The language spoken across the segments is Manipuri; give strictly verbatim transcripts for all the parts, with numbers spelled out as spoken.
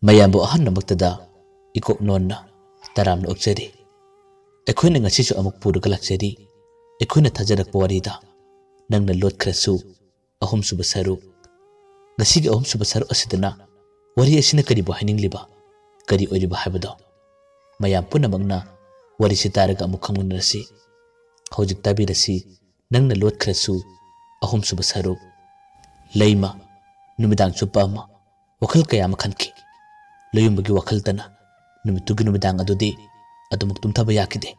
ꯃꯌꯥꯝꯕꯨ ꯑꯍꯥꯟꯕꯃꯛꯇꯗ ꯏꯀꯣꯛ ꯅꯣꯟꯅ ꯇꯔꯥꯝꯅ ꯑꯣꯛꯆꯔꯤ꯫ ꯑꯩꯈꯣꯏꯅ ꯉꯁꯤꯁꯨ ꯑꯃꯨꯛ ꯄꯨꯔꯒ ꯂꯥꯛꯆꯔꯤ ꯑꯩꯈꯣꯏꯅ ꯊꯥꯖꯔꯛꯄ ꯋꯥꯔꯤꯗ ꯅꯪꯅ ꯂꯣꯠꯈ꯭ꯔꯁꯨ ꯑꯍꯨꯝꯁꯨꯕ ꯁꯔꯨꯛ꯫ ꯉꯁꯤꯒꯤ ꯑꯍꯨꯝꯁꯨꯕ ꯁꯔꯨꯛ ꯑꯁꯤꯗꯅ ꯋꯥꯔꯤ ꯑꯁꯤꯅ ꯀꯔꯤꯕꯨ ꯍꯥꯏꯅꯤꯡꯂꯤꯕ, ꯀꯔꯤ ꯑꯣꯏꯔꯤꯕ ꯍꯥꯏꯕꯗꯣ ꯃꯌꯥꯝ ꯄꯨꯝꯅꯃꯛꯅ ꯋꯥꯔꯤꯁꯤ ꯇꯥꯔꯒ ꯑꯃꯨꯛ ꯈꯪꯃꯤꯟꯅꯔꯁꯤ꯫ ꯍꯧꯖꯤꯛ ꯇꯥꯕꯤꯔꯁꯤ ꯅꯪꯅ ꯂꯣꯠꯈ꯭ꯔꯁꯨ ꯑꯍꯨꯝꯁꯨꯕ ꯁꯔꯨꯛ꯫ ꯂꯩꯃ ꯅꯨꯃꯤꯗꯥꯡ ꯆꯨꯞꯄ ꯑꯃ ꯋꯥꯈꯜ ꯀꯌꯥ ꯑꯃ ꯈꯟꯈꯤ꯫ ꯂꯣꯌꯨꯝꯕꯒꯤ ꯋꯥꯈꯜꯇꯅ ꯅꯨꯃꯤꯠꯇꯨꯒꯤ ꯅꯨꯃꯤꯗꯥꯡ ꯑꯗꯨꯗꯤ ꯑꯗꯨꯃꯛ ꯇꯨꯝꯊꯕ ꯌꯥꯈꯤꯗꯦ꯫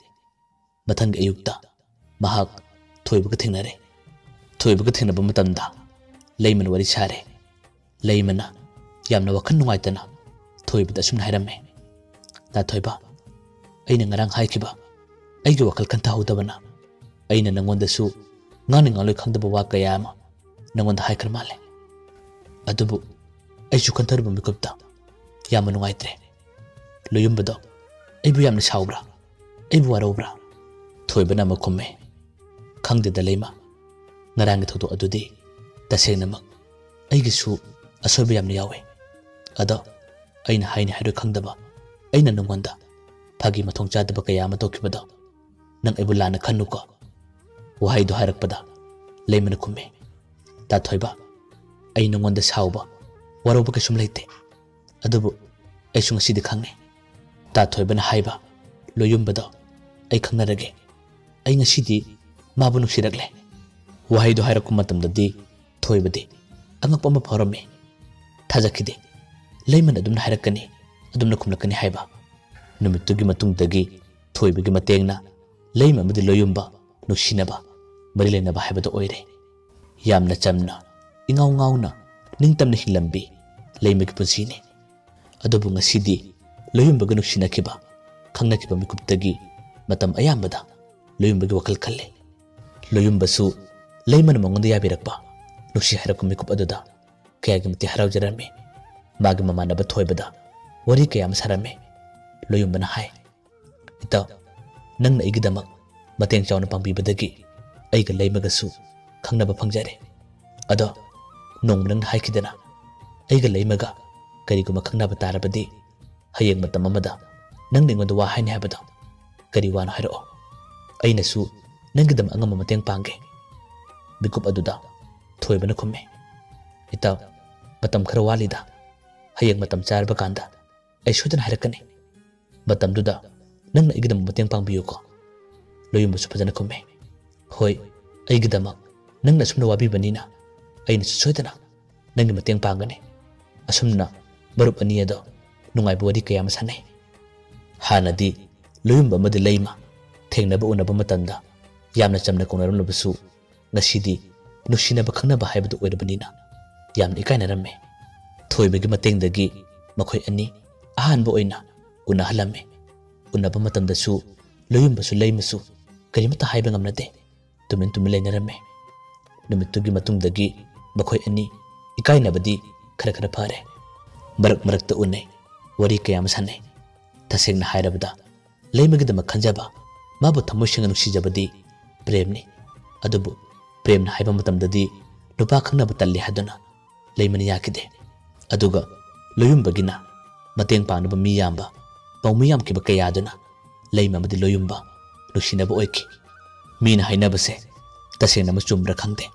ꯃꯊꯪꯒꯤ ꯑꯌꯨꯛꯇ ꯃꯍꯥꯛ ꯊꯣꯏꯕꯒ ꯊꯦꯡꯅꯔꯦ꯫ ꯊꯣꯏꯕꯒ ꯊꯦꯡꯅꯕ ꯃꯇꯝꯗ ꯂꯩꯃꯅ ꯋꯥꯔꯤ ꯁꯥꯔꯦ꯫ ꯂꯩꯃꯅ ꯌꯥꯝꯅ ꯋꯥꯈꯜ ꯅꯨꯡꯉꯥꯏꯇꯅ ꯊꯣꯏꯕꯗ ꯑꯁꯨꯝꯅ ꯍꯥꯏꯔꯝꯃꯦ, "ꯇꯥ ꯊꯣꯏꯕ, ꯑꯩꯅ ꯉꯔꯥꯡ ꯍꯥꯏꯈꯤꯕ ꯑꯩꯒꯤ ꯋꯥꯈꯜ ꯈꯟꯊꯍꯧꯗꯕꯅ ꯑꯩꯅ ꯅꯪꯉꯣꯟꯗꯁꯨ ꯉꯥꯡꯅꯤ ꯉꯥꯡꯂꯣꯏ ꯈꯪꯗꯕ ꯋꯥ ꯀꯌꯥ ꯑꯃ ꯅꯪꯉꯣꯟꯗ ꯍꯥꯏꯈ꯭ꯔ ꯃꯥꯜꯂꯦ꯫ ꯑꯗꯨꯕꯨ ꯑꯩꯁꯨ ꯈꯟꯊꯔꯨꯕ ꯃꯤꯀꯨꯞꯇ ꯌꯥꯝꯅ ꯅꯨꯡꯉꯥꯏꯇ꯭ꯔꯦ꯫ ꯂꯣꯌꯨꯝꯕꯗꯣ ꯑꯩꯕꯨ ꯌꯥꯝꯅ ꯁꯥꯎꯕ꯭ꯔꯥ? ꯑꯩꯕꯨ ꯋꯥꯔꯧꯕ꯭ꯔꯥ?" ꯊꯣꯏꯕꯅ ꯑꯃꯨꯛ ꯈꯨꯝꯃꯦ, "ꯈꯪꯗꯦꯗ ꯂꯩꯃ, ꯉꯔꯥꯡꯒꯤ ꯊꯧꯗꯣꯛ ꯑꯗꯨꯗꯤ ꯇꯁꯦꯡꯅꯃꯛ ꯑꯩꯒꯤꯁꯨ ꯑꯁꯣꯏꯕ ꯌꯥꯝꯅ ꯌꯥꯎꯋꯦ꯫ ꯑꯗꯣ ꯑꯩꯅ ꯍꯥꯏꯅꯤ ꯍꯥꯏꯔꯣꯏ ꯈꯪꯗꯕ ꯑꯩꯅ ꯅꯉꯣꯟꯗ ꯐꯥꯒꯤ ꯃꯊꯣꯡ ꯆꯥꯗꯕ ꯀꯌꯥ ꯑꯃ ꯇꯧꯈꯤꯕꯗꯣ ꯅꯪ ꯑꯩꯕꯨ ꯂꯥꯟꯅ ꯈꯟꯅꯨꯀꯣ꯫" ꯋꯥꯍꯩꯗꯣ ꯍꯥꯏꯔꯛꯄꯗ ꯂꯩꯃꯅ ꯈꯨꯝꯃꯤ, "ꯇꯥ ꯊꯣꯏꯕ, ꯑꯩ ꯅꯉꯣꯟꯗ ꯁꯥꯎꯕ, ꯋꯥꯔꯧꯕ ꯀꯩꯁꯨꯝ ꯂꯩꯇꯦ꯫ ꯑꯗꯨꯕꯨ ꯑꯩꯁꯨ ꯉꯁꯤꯗꯤ ꯈꯪꯉꯦ꯫ ꯇꯥ ꯊꯣꯏꯕꯅ ꯍꯥꯏꯕ ꯂꯣꯌꯨꯝꯕꯗꯣ ꯑꯩ ꯈꯪꯅꯔꯒꯦ꯫ ꯑꯩ ꯉꯁꯤꯗꯤ ꯃꯥꯕꯨ ꯅꯨꯡꯁꯤꯔꯛꯂꯦ꯫" ꯋꯥꯍꯩꯗꯣ ꯍꯥꯏꯔꯛꯄ ꯃꯇꯝꯗꯗꯤ ꯊꯣꯏꯕꯗꯤ ꯑꯉꯛꯄ ꯑꯃ ꯐꯥꯎꯔꯝꯃꯤ꯫ ꯊꯥꯖꯈꯤꯗꯦ꯫ ꯂꯩꯃꯅ ꯑꯗꯨꯝꯅ ꯍꯥꯏꯔꯛꯀꯅꯤ, ꯑꯗꯨꯝꯅ ꯈꯨꯝꯂꯛꯀꯅꯤ ꯍꯥꯏꯕ꯫ ꯅꯨꯃꯤꯠꯇꯨꯒꯤ ꯃꯇꯨꯡꯗꯒꯤ ꯊꯣꯏꯕꯒꯤ ꯃꯇꯦꯡꯅ ꯂꯩꯃ ꯑꯃꯗꯤ ꯂꯣꯌꯨꯝꯕ ꯅꯨꯡꯁꯤꯅꯕ, ꯃꯔꯤ ꯂꯩꯅꯕ ꯍꯥꯏꯕꯗꯨ ꯑꯣꯏꯔꯦ꯫ ꯌꯥꯝꯅ ꯆꯝꯅ, ꯏꯉꯥꯎ ꯉꯥꯎꯅ, ꯅꯤꯡꯇꯝꯅ ꯍꯤꯡꯂꯝꯕꯤ ꯂꯩꯃꯒꯤ ꯄꯨꯟꯁꯤꯅꯤ꯫ ꯑꯗꯨꯕꯨ ꯉꯁꯤꯗꯤ ꯂꯣꯌꯨꯝꯕꯒ ꯅꯨꯡꯁꯤꯅꯈꯤꯕ, ꯈꯪꯅꯈꯤꯕ ꯃꯤꯀꯨꯞꯇꯒꯤ ꯃꯇꯝ ꯑꯌꯥꯝꯕꯗ ꯂꯣꯌꯨꯝꯕꯒꯤ ꯋꯥꯈꯜ ꯈꯜꯂꯤ꯫ ꯂꯣꯌꯨꯝꯕꯁꯨ ꯂꯩꯃꯅ ꯃꯉꯣꯟꯗ ꯌꯥꯕꯤꯔꯛꯄ ꯅꯨꯡꯁꯤ ꯍꯥꯏꯔꯛꯄ ꯃꯤꯀꯨꯞ ꯑꯗꯨꯗ ꯀꯌꯥꯒꯤ ꯃꯇꯤꯛ ꯍꯔꯥꯎꯖꯔꯝꯃꯤ꯫ ꯃꯥꯒꯤ ꯃꯃꯥꯟꯅꯕ ꯊꯣꯏꯕꯗ ꯋꯥꯔꯤ ꯀꯌꯥ ꯑꯃ ꯁꯥꯔꯝꯃꯤ꯫ ꯂꯣꯌꯨꯝꯕꯅ ꯍꯥꯏ, "ꯏꯇꯥꯎ, ꯅꯪꯅ ꯑꯩꯒꯤꯗꯃꯛ ꯃꯇꯦꯡ ꯆꯥꯎꯅ ꯄꯥꯡꯕꯤꯕꯗꯒꯤ ꯑꯩꯒ ꯂꯩꯃꯒꯁꯨ ꯈꯪꯅꯕ ꯐꯪꯖꯔꯦ꯫ ꯑꯗꯣ ꯅꯣꯡꯃ ꯅꯪꯅ ꯍꯥꯏꯈꯤꯗꯅ ꯑꯩꯒ ꯂꯩꯃꯒ ꯀꯔꯤꯒꯨꯝꯕ ꯈꯪꯅꯕ ꯇꯥꯔꯕꯗꯤ, ꯍꯌꯦꯡ ꯃꯇꯝ ꯑꯃꯗ ꯅꯪꯅ ꯑꯩꯉꯣꯟꯗ ꯋꯥ ꯍꯥꯏꯅꯤ ꯍꯥꯏꯕꯗꯣ꯫ ꯀꯔꯤ ꯋꯥꯅꯣ ꯍꯥꯏꯔꯛꯑꯣ, ꯑꯩꯅꯁꯨ ꯅꯪꯒꯤꯗꯃꯛ ꯑꯉꯝꯕ ꯃꯇꯦꯡ ꯄꯥꯡꯒꯦ꯫ ꯃꯤꯀꯨꯞ ꯑꯗꯨꯗ ꯊꯣꯏꯕꯅ ꯈꯨꯝꯃꯤ, "ꯏꯇꯥꯎ, ꯃꯇꯝ ꯈꯔ ꯋꯥꯠꯂꯤꯗ꯫ ꯍꯌꯦꯡ ꯃꯇꯝ ꯆꯥꯔꯕ ꯀꯥꯟꯗ ꯑꯩ ꯁꯣꯏꯗꯅ ꯍꯥꯏꯔꯛꯀꯅꯤ꯫ ꯃꯇꯝꯗꯨꯗ ꯅꯪꯅ ꯑꯩꯒꯤꯗꯃꯛ ꯃꯇꯦꯡ ꯄꯥꯡꯕꯤꯌꯨꯀꯣ"꯫ ꯂꯣꯌꯨꯝꯕꯁꯨ ꯐꯖꯅ ꯈꯨꯝꯃꯤ, "ꯍꯣꯏ, ꯑꯩꯒꯤꯗꯃꯛ ꯅꯪꯅ ꯑꯁꯨꯝꯅ ꯋꯥꯕꯤꯕꯅꯤꯅ ꯑꯩꯅꯁꯨ ꯁꯣꯏꯗꯅ ꯅꯪꯒꯤ ꯃꯇꯦꯡ ꯄꯥꯡꯒꯅꯤ"꯫ ꯑꯁꯨꯝꯅ ꯃꯔꯨꯞ ꯑꯅꯤ ꯑꯗꯣ ꯅꯨꯡꯉꯥꯏꯕ ꯋꯥꯔꯤ ꯀꯌꯥ ꯑꯃ ꯁꯥꯟꯅꯩ꯫ ꯍꯥꯟꯅꯗꯤ ꯂꯣꯌꯨꯝꯕ ꯑꯃꯗꯤ ꯂꯩꯃ ꯊꯦꯡꯅꯕ ꯎꯅꯕ ꯃꯇꯝꯗ ꯌꯥꯝꯅ ꯆꯝꯅ ꯀꯧꯅꯔꯝꯂꯕꯁꯨ, ꯉꯁꯤꯗꯤ ꯅꯨꯡꯁꯤꯅꯕ ꯈꯪꯅꯕ ꯍꯥꯏꯕꯗꯨ ꯑꯣꯏꯔꯕꯅꯤꯅ ꯌꯥꯝꯅ ꯏꯀꯥꯏꯅꯔꯝꯃꯤ꯫ ꯊꯣꯏꯕꯒꯤ ꯃꯇꯦꯡꯗꯒꯤ ꯃꯈꯣꯏ ꯑꯅꯤ ꯑꯍꯥꯟꯕ ꯑꯣꯏꯅ ꯎꯅꯍꯜꯂꯝꯃꯤ꯫ ꯎꯅꯕ ꯃꯇꯝꯗꯁꯨ ꯂꯣꯌꯨꯝꯕꯁꯨ ꯂꯩꯃꯁꯨ ꯀꯔꯤꯃꯠꯇ ꯍꯥꯏꯕ ꯉꯝꯅꯗꯦ꯫ ꯇꯨꯃꯤꯟ ꯇꯨꯃꯤꯟ ꯂꯩꯅꯔꯝꯃꯤ꯫ ꯅꯨꯃꯤꯠꯇꯨꯒꯤ ꯃꯇꯨꯡꯗꯒꯤ ꯃꯈꯣꯏ ꯑꯅꯤ ꯏꯀꯥꯏꯅꯕꯗꯤ ꯈꯔ ꯈꯔ ꯐꯔꯦ꯫ ꯃꯔꯛ ꯃꯔꯛꯇ ꯎꯅꯩ, ꯋꯥꯔꯤ ꯀꯌꯥ ꯑꯃ ꯁꯥꯟꯅꯩ꯫ ꯇꯁꯦꯡꯅ ꯍꯥꯏꯔꯕꯗ, ꯂꯩꯃꯒꯤꯗꯃꯛ ꯈꯟꯖꯕ, ꯃꯥꯕꯨ ꯊꯃꯣꯏ ꯁꯦꯡꯅ ꯅꯨꯡꯁꯤꯖꯕꯗꯤ ꯄ꯭ꯔꯦꯝꯅꯤ꯫ ꯑꯗꯨꯕꯨ ꯄ꯭ꯔꯦꯝꯅ ꯍꯥꯏꯕ ꯃꯇꯝꯗꯗꯤ ꯅꯨꯄꯥ ꯈꯪꯅꯕ ꯇꯜꯂꯤ ꯍꯥꯏꯗꯨꯅ ꯂꯩꯃꯅ ꯌꯥꯈꯤꯗꯦ꯫ ꯑꯗꯨꯒ ꯂꯣꯌꯨꯝꯕꯒꯤꯅ ꯃꯇꯦꯡ ꯄꯥꯡꯅꯕ ꯃꯤ ꯌꯥꯝꯕ, ꯄꯥꯎꯃꯤ ꯌꯥꯝꯈꯤꯕ ꯀꯌꯥꯗꯨꯅ ꯂꯩꯃ ꯑꯃꯗꯤ ꯂꯣꯌꯨꯝꯕ ꯅꯨꯡꯁꯤꯅꯕ ꯑꯣꯏꯈꯤ꯫ ꯃꯤꯅ ꯍꯥꯏꯅꯕꯁꯦ ꯇꯁꯦꯡꯅꯃꯛ ꯆꯨꯝꯕ꯭ꯔꯥ ꯈꯪꯗꯦ꯫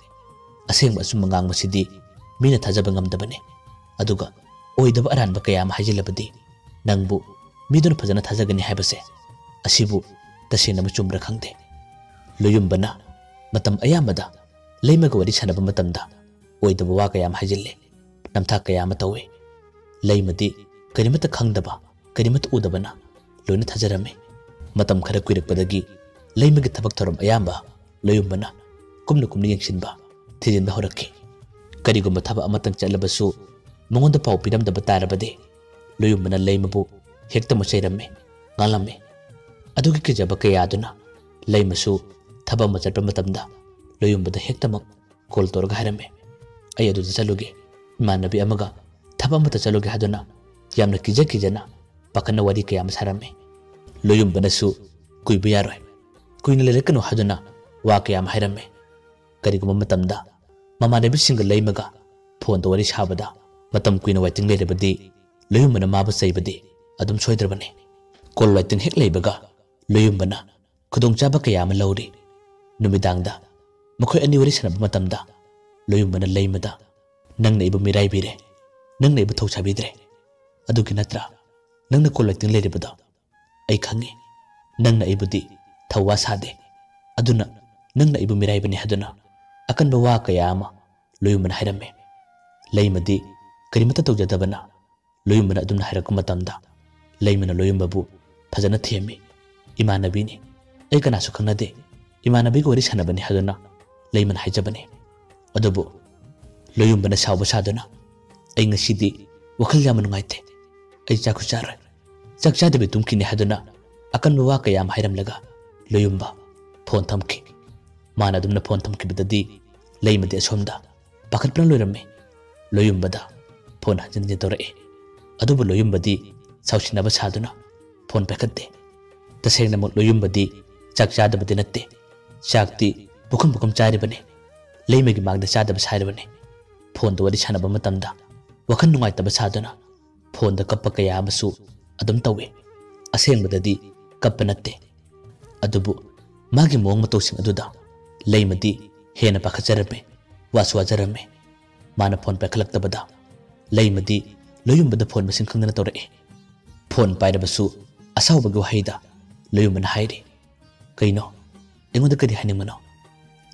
ꯑꯁꯦꯡꯕ ꯑꯆꯨꯝꯕ ꯉꯥꯡꯕꯁꯤꯗꯤ ꯃꯤꯅ ꯊꯥꯖꯕ ꯉꯝꯗꯕꯅꯤ꯫ ꯑꯗꯨꯒ ꯑꯣꯏꯗꯕ ꯑꯔꯥꯟꯕ ꯀꯌꯥ ꯑꯃ ꯍꯥꯏꯖꯤꯜꯂꯕꯗꯤ ꯅꯪꯕꯨ ꯃꯤꯗꯨꯅ ꯐꯖꯅ ꯊꯥꯖꯒꯅꯤ ꯍꯥꯏꯕꯁꯦ, ꯑꯁꯤꯕꯨ ꯇꯁꯦꯡꯅꯃꯛ ꯆꯨꯝꯕ꯭ꯔꯥ ꯈꯪꯗꯦ꯫ ꯂꯣꯌꯨꯝꯕꯅ ꯃꯇꯝ ꯑꯌꯥꯝꯕꯗ ꯂꯩꯃꯒ ꯋꯥꯔꯤ ꯁꯥꯟꯅꯕ ꯃꯇꯝꯗ ꯑꯣꯏꯗꯕ ꯋꯥ ꯀꯌꯥ ꯑꯃ ꯍꯥꯏꯖꯤꯜꯂꯦ, ꯅꯝꯊꯥꯛ ꯀꯌꯥ ꯑꯃ ꯇꯧꯏ꯫ ꯂꯩꯃꯗꯤ ꯀꯔꯤꯃꯠꯇ ꯈꯪꯗꯕ, ꯀꯔꯤꯃꯠꯇ ꯎꯗꯕꯅ ꯂꯣꯏꯅ ꯊꯥꯖꯔꯝꯃꯤ꯫ ꯃꯇꯝ ꯈꯔ ꯀꯨꯏꯔꯛꯄꯗꯒꯤ ꯂꯩꯃꯒꯤ ꯊꯕꯛ ꯊꯧꯔꯝ ꯑꯌꯥꯝꯕ ꯂꯣꯌꯨꯝꯕꯅ ꯀꯨꯞꯅ ꯀꯨꯞꯅ ꯌꯦꯡꯁꯤꯟꯕ, ꯊꯤꯖꯤꯟꯕ ꯍꯧꯔꯛꯈꯤ꯫ ꯀꯔꯤꯒꯨꯝꯕ ꯊꯕꯛ ꯑꯃꯇꯪ ꯆꯠꯂꯕꯁꯨ ꯃꯉꯣꯟꯗ ꯄꯥꯎ ꯄꯤꯔꯝꯗꯕ ꯇꯥꯔꯕꯗꯤ ꯂꯣꯌꯨꯝꯕꯅ ꯂꯩꯃꯕꯨ ꯍꯦꯛꯇꯃꯛ ꯆꯩꯔꯝꯃꯤ, ꯉꯥꯡꯂꯝꯃꯤ꯫ ꯑꯗꯨꯒꯤ ꯀꯤꯖꯕ ꯀꯌꯥꯗꯨꯅ ꯂꯩꯃꯁꯨ ꯊꯕꯛ ꯑꯃ ꯆꯠꯄ ꯃꯇꯝꯗ ꯂꯣꯌꯨꯝꯕꯗ ꯍꯦꯛꯇꯃꯛ ꯀꯣꯜ ꯇꯧꯔꯒ ꯍꯥꯏꯔꯝꯃꯤ, "ꯑꯩ ꯑꯗꯨꯗ ꯆꯠꯂꯨꯒꯦ, ꯏꯃꯥꯟꯅꯕꯤ ꯑꯃꯒ ꯊꯕꯛ ꯑꯃꯠꯇ ꯆꯠꯂꯨꯒꯦ" ꯍꯥꯏꯗꯨꯅ ꯌꯥꯝꯅ ꯀꯤꯖ ꯀꯤꯖꯅ ꯄꯥꯈꯠꯅ ꯋꯥꯔꯤ ꯀꯌꯥ ꯑꯃ ꯁꯥꯔꯝꯃꯤ꯫ ꯂꯣꯌꯨꯝꯕꯅꯁꯨ "ꯀꯨꯏꯕ ꯌꯥꯔꯣꯏ, ꯀꯨꯏꯅ ꯂꯩꯔꯛꯀꯅꯨ" ꯍꯥꯏꯗꯨꯅ ꯋꯥ ꯀꯌꯥ ꯑꯃ ꯍꯥꯏꯔꯝꯃꯤ꯫ ꯀꯔꯤꯒꯨꯝꯕ ꯃꯇꯝꯗ ꯃꯃꯥꯟꯅꯕꯤꯁꯤꯡꯒ ꯂꯩꯃꯒ ꯐꯣꯟꯗ ꯋꯥꯔꯤ ꯁꯥꯕꯗ ꯃꯇꯝ ꯀꯨꯏꯅ waiting ꯂꯩꯔꯕꯗꯤ ꯂꯣꯌꯨꯝꯕꯅ ꯃꯥꯕꯨ ꯆꯩꯕꯗꯤ ꯑꯗꯨꯝ ꯁꯣꯏꯗ꯭ꯔꯕꯅꯤ꯫ Call waiting ꯍꯦꯛ ꯂꯩꯕꯒ ꯂꯣꯌꯨꯝꯕꯅ ꯈꯨꯗꯣꯡꯆꯥꯕ ꯀꯌꯥ ꯑꯃ ꯂꯧꯔꯤ꯫ ꯅꯨꯃꯤꯗꯥꯡꯗ ꯃꯈꯣꯏ ꯑꯅꯤ ꯋꯥꯔꯤ ꯁꯥꯟꯅꯕ ꯃꯇꯝꯗ ꯂꯣꯌꯨꯝꯕꯅ ꯂꯩꯃꯗ, "ꯅꯪꯅ ꯑꯩꯕꯨ ꯃꯤꯔꯥꯏꯕꯤꯔꯦ, ꯅꯪꯅ ꯑꯩꯕꯨ ꯊꯧꯁꯥꯕꯤꯗ꯭ꯔꯦ, ꯑꯗꯨꯒꯤ ꯅꯠꯇ꯭ꯔꯥ ꯅꯪꯅ call waiting ꯂꯩꯔꯤꯕꯗꯣ? ꯑꯩ ꯈꯪꯉꯤ, ꯅꯪꯅ ꯑꯩꯕꯨꯗꯤ ꯊꯧꯋꯥ ꯁꯥꯗꯦ, ꯑꯗꯨꯅ ꯅꯪꯅ ꯑꯩꯕꯨ ꯃꯤꯔꯥꯏꯕꯅꯤ" ꯍꯥꯏꯗꯨꯅ ꯑꯀꯟꯕ ꯋꯥ ꯀꯌꯥ ꯑꯃ ꯂꯣꯌꯨꯝꯕꯅ ꯍꯥꯏꯔꯝꯃꯤ꯫ ꯂꯩꯃꯗꯤ ꯀꯔꯤꯃꯠꯇ ꯇꯧꯖꯗꯕꯅ ꯂꯣꯌꯨꯝꯕꯅ ꯑꯗꯨꯝꯅ ꯍꯥꯏꯔꯛꯄ ꯃꯇꯝꯗ ꯂꯩꯃꯅ ꯂꯣꯌꯨꯝꯕꯕꯨ ꯐꯖꯅ ꯊꯦꯝꯃꯤ꯫ "ꯏꯃꯥꯟꯅꯕꯤꯅꯤ, ꯑꯩ ꯀꯅꯥꯁꯨ ꯈꯪꯅꯗꯦ, ꯏꯃꯥꯟꯅꯕꯤꯒ ꯋꯥꯔꯤ ꯁꯥꯟꯅꯕꯅꯤ" ꯍꯥꯏꯗꯨꯅ ꯂꯩꯃꯅ ꯍꯥꯏꯖꯕꯅꯤ꯫ ꯑꯗꯨꯕꯨ ꯂꯣꯌꯨꯝꯕꯅ ꯁꯥꯎꯕ ꯁꯥꯗꯨꯅ, "ꯑꯩ ꯉꯁꯤꯗꯤ ꯋꯥꯈꯜ ꯌꯥꯝꯅ ꯅꯨꯡꯉꯥꯏꯇꯦ, ꯑꯩ ꯆꯥꯛꯁꯨ ꯆꯥꯔꯣꯏ, ꯆꯥꯛ ꯆꯥꯗꯕꯤ ꯇꯨꯝꯈꯤꯅꯤ" ꯍꯥꯏꯗꯨꯅ ꯑꯀꯟꯕ ꯋꯥ ꯀꯌꯥ ꯑꯃ ꯍꯥꯏꯔꯝꯂꯒ ꯂꯣꯌꯨꯝꯕ phone ꯊꯝꯈꯤ꯫ ꯃꯥꯅ ꯑꯗꯨꯝꯅ phone ꯊꯝꯈꯤꯕꯗꯗꯤ ꯂꯩꯃꯗꯤ ꯑꯁꯣꯝꯗ ꯄꯥꯈꯠꯄꯅ ꯂꯣꯏꯔꯝꯃꯤ꯫ ꯂꯣꯌꯨꯝꯕꯗ phone ꯍꯟꯖꯤꯟ ꯍꯟꯖꯤꯟ ꯇꯧꯔꯛꯏ꯫ ꯑꯗꯨꯕꯨ ꯂꯣꯌꯨꯝꯕꯗꯤ ꯁꯥꯎꯁꯤꯟꯅꯕ ꯁꯥꯗꯨꯅ phone ꯄꯥꯏꯈꯠꯇꯦ꯫ ꯇꯁꯦꯡꯅꯃꯛ ꯂꯣꯌꯨꯝꯕꯗꯤ ꯆꯥꯛ ꯆꯥꯗꯕꯗꯤ ꯅꯠꯇꯦ꯫ ꯆꯥꯛꯇꯤ ꯄꯨꯈꯝ ꯄꯨꯈꯝ ꯆꯥꯔꯤꯕꯅꯤ꯫ ꯂꯩꯃꯒꯤ ꯃꯥꯡꯗ ꯆꯥꯗꯕ ꯁꯥꯔꯤꯕꯅꯤ꯫ Phoneꯗ ꯋꯥꯔꯤ ꯁꯥꯟꯅꯕ ꯃꯇꯝꯗ ꯋꯥꯈꯜ ꯅꯨꯡꯉꯥꯏꯇꯕ ꯁꯥꯗꯨꯅ phoneꯗ ꯀꯞꯄ ꯀꯌꯥ ꯑꯃꯁꯨ ꯑꯗꯨꯝ ꯇꯧꯏ꯫ ꯑꯁꯦꯡꯕꯗꯗꯤ ꯀꯞꯄ ꯅꯠꯇꯦ꯫ ꯑꯗꯨꯕꯨ ꯃꯥꯒꯤ ꯃꯑꯣꯡ ꯃꯇꯧꯁꯤꯡ ꯑꯗꯨꯗ ꯂꯩꯃꯗꯤ ꯍꯦꯟꯅ ꯄꯥꯈꯠꯆꯔꯝꯃꯤ, ꯋꯥꯁꯨ ꯋꯥꯖꯔꯝꯃꯤ꯫ ꯃꯥꯅ phone ꯄꯥꯏꯈꯠꯂꯛꯇꯕꯗ ꯂꯩꯃꯗꯤ ꯂꯣꯌꯨꯝꯕꯗ phone ꯃꯁꯤꯡ ꯈꯪꯗꯅ ꯇꯧꯔꯛꯏ꯫ Phone ꯄꯥꯏꯔꯕꯁꯨ ꯑꯁꯥꯎꯕꯒꯤ ꯋꯥꯍꯩꯗ ꯂꯣꯌꯨꯝꯕꯅ ꯍꯥꯏꯔꯤ, "ꯀꯩꯅꯣ? ꯑꯩꯉꯣꯟꯗ ꯀꯔꯤ ꯍꯥꯏꯅꯤꯡꯕꯅꯣ?